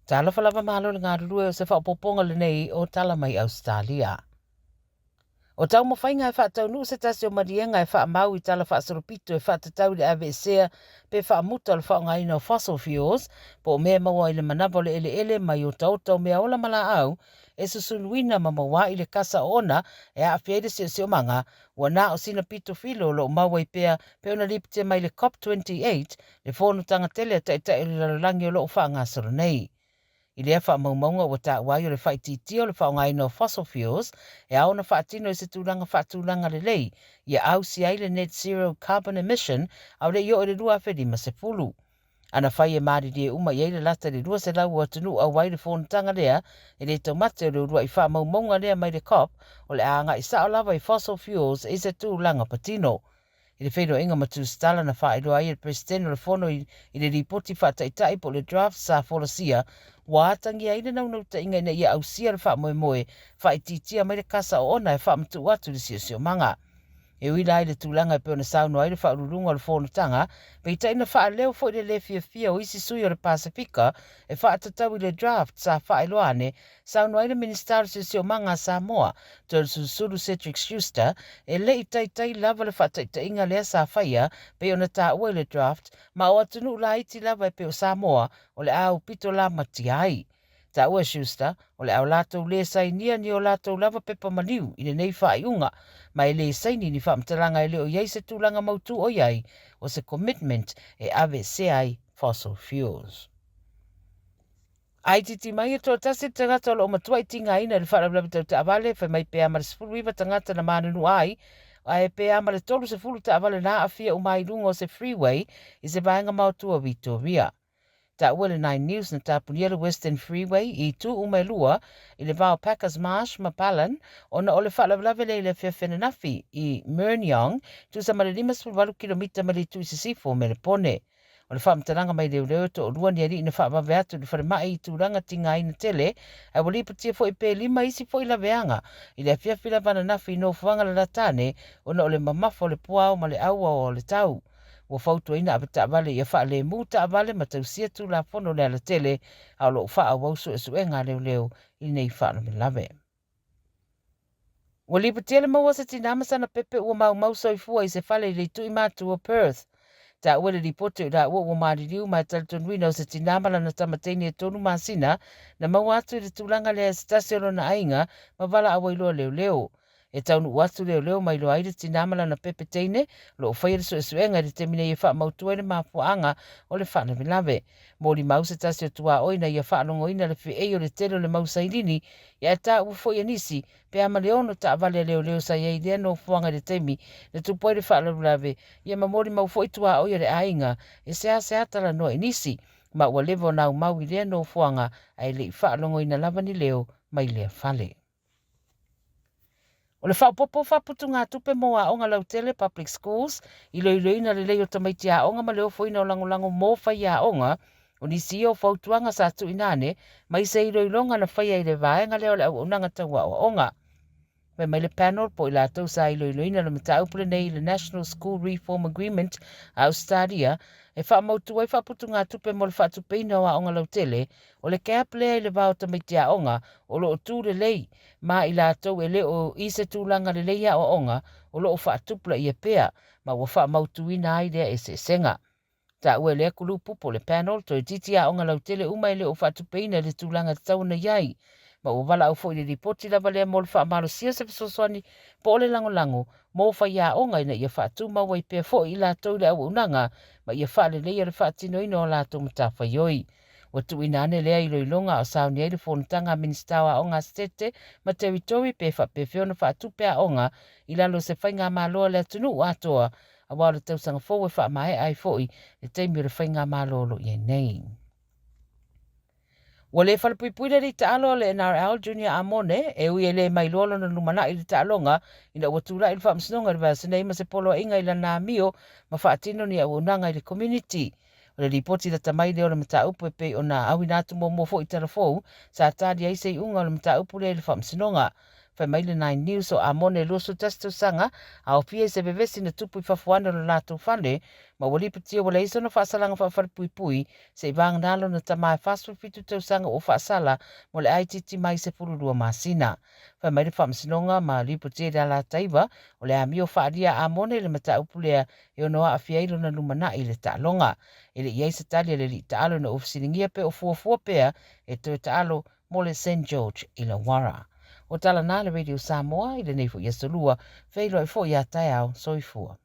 Talofa lava malo le galulue o se faaopoopoga lenei o Tala Mai Ausetalia. O taumafaiga e faataunuu se tasi o maliega e faamau i tala faasolopito e faatatau i le aveesea pe faamuta o le faaaogaina o fossil fuels po o mea e maua i le manava o le eleele mai otaota o meaola ma laau e susunuina ma maua'i le kasa oona e aafia ai le siosiomaga ua na o sina pito filo o lo o mau ai pea pei ona lipotia mai le COP28 le fonotaga tele a taitai o le lalolagi o lo o faagasolo nei. I lea faamaumauga ua taua ai o le faaitiitia o le faaaogaina o fossil fuels e ao ona faatino i se tulaga faatulaga lelei ia ausia ai le net zero carbon emission a o le i oo i le 2050. Ana fai e malilie uma i ai le lata i le 200 o atunuu auai i le fonotaga lea, e le taumate o le uluai faamaumauga lea mai le COP o le a agai sao lava i fossil fuels i se tulaga patino. I le feiloaiga ma Tusitala na faailoa ai e le Peresetene o le Fono i le lipoti faataitai po o le draft sa folasia ua atagia ai le naunautaiga ina ia ausia le faamoemoe faaitiitia mai le kasa oona e faamatuu atu i le siosiomaga. E ui la i le tulaga e pei ona saunoa ai le faauluuluga o le fonotaga, peitai na faaleo foi le le fiafia o isi sui o le Pasefika e faatatau i le draft sa faailoa ane, saunoa ai le Minisita o le Siosiomaga a Samoa, Toeolesulusulu Cedric Schuster, e le i taitai lava le faataitaiga lea sa faia pei ona taua i le draft, ma o atunuu laiti lava e pei o Samoa o le a aupito lamatia ai. Taua e Schuster, o le a o latou lē sainia ni o latou lava pepa maliu i lenei faaiuga, ma e lē saini ni faamatalaga e le o i ai se tulaga mautū o i ai o se commitment e aveesea ai fossil fuels. A itiiti mai e toatasi le tagata o lo o matuai tigaina i le faalavelave tau taavale, fai mai pe a ma le 19 tagata na manunua ai, ae pe a ma le 30 taavale na aafia uma ai i luga o se freeway i se vaega maotua o Vitoria. Taua le Nine News na tapunia le Western Freeway i itu uma e lua i le va o Packers Marsh ma Ballan ona o le faalavelave lea i le afiafi ananafi i Myrniong, tusa ma le 58 kilomita mai le itu i sisifo o Melepone. O le faamatalaga mai leoleo e toalua ni alii na faavave atu i le falemai i tulaga tigaina tele, ae ua lipotia foi pe lima isi foi laveaga i le afiafi lava ananafi i nofoaga lalata ane ona o le mamafa o le puao ma le auaoa o le tau. Ua fautuaina avetaavale ia faalemu taavale ma tausia tulafono o le alatele, a o lo o faaauau suesuega a leoleo i nei faalavelave. Ua lipotia le maua o se tinā ma sana pepe ua maumau soifua i se fale i le itu i Matu o Perth. Taua i le lipoti o i laua ua maliliu ma e talitonuina o se tinā ma lana tama teine e tolu masina na maua atu i le tulaga lea e se tasi o lona aiga ma valaau ai loa leoleo. E taunuu atu leoleo ma iloa ai le tinā ma lana pepe teine o lo o faia le suesuega i le taimi nei e faamautu ai le mafuaaga o le faalavelave. Molimau se tasi o tuaoi ina ia faalogoina le feei o le tele o le mau sailini, ae taua foi e nisi pe a ma le ono taavale a leoleo sa i ai i lea nofoaga i le taimi na tupu ai le faalavelave, ia ma molimau foi tuaoi o le aiga e seasea talanoa i nisi ma ua leva ona aumau i lea nofoaga ae le i faalogoina lava ni leo mai lea fale. O le faaopoopo o faaputugatupe mo aoga lautele, public schools, iloiloina lelei o tamaiti aoga ma le ofoina o lagolago mo faiaoga, o nisi ia o fautuaga sa tuuina ane mai se iloiloga na faia i le vaega lea o le auaunaga tau aoaoga. Fai mai le panel po o i latou sa iloiloina le mataupu lenei i le National School Reform Agreement a Ausetalia e faamautu ai faaputugatupe mo le faatupeina o aoga lautele, o le gap lea i le va o tamaiti aoga o lo o tu lelei ma i latou e le o i se tulaga lelei aoaoga o lo o faatupulaia pea ma ua faamautuina ai lea eseesega. Taua e lea kulupu po o le panel toeitiiti aoga lautele uma e le o faatupeina i le tulaga e tatau ona i ai ma ua valaau foi i le lipoti lava lea mo le faamalosia o se fesoasoani po o le lagolago mo faiaoga ina ia faatumau ai pea foi i latou i le auaunaga ma ia faaleleia le faatinoina o a latou matafaioi. Ua tuuina ane lea iloiloga a o sauni ai le fonotaga a Minisita o Aoga a Setete ma Territory pe faapefea ona faatupe aoga i lalo o se faigamalo a le atunuu atoa aua o le tausaga fou e faamaea ai foi le taimi o le faigamalo o lo o i ai nei. Ua le falepuipui le alii taalo o le NRL Junior Amone e ui e le mailoa lona lumanai i le taaloga ina ua tulai i le faamasinoga i le vaiaso nei ma se poloaiga i lana amio ma faatino ni auaunaga i le komuniti. O le lipoti lata mai lea o le mataupu e pei ona auina atu muamua foi i Talafou, sa tali ai se iuga o le mataupu lea i le faamasinoga. Fai mai le Nine News o Amone e 21 tausaga, aofia i se vevesi na tupu i fafo ane o lo latou fale, ma ua lipotia ua leai sona faasalaga faafalepuipui, se'i vagana lona tama e 47 tausaga ua faasala mo le aaitiitia mai 12 masina. Fai mai le faamasinoga ma lipotia i le Alataiva, o le amio faaalia a Amone i le mataupu lea e ono aafia ai lona lumanai i le taaloga. E le i ai se tali a le alii taalo ina ua fesiligia pe o fuafua pea e toe taalo mo le St George Illawarra. O tala na a le Radio Samoa i lenei foi aso Lua, feiloai foi a taeao, soifua.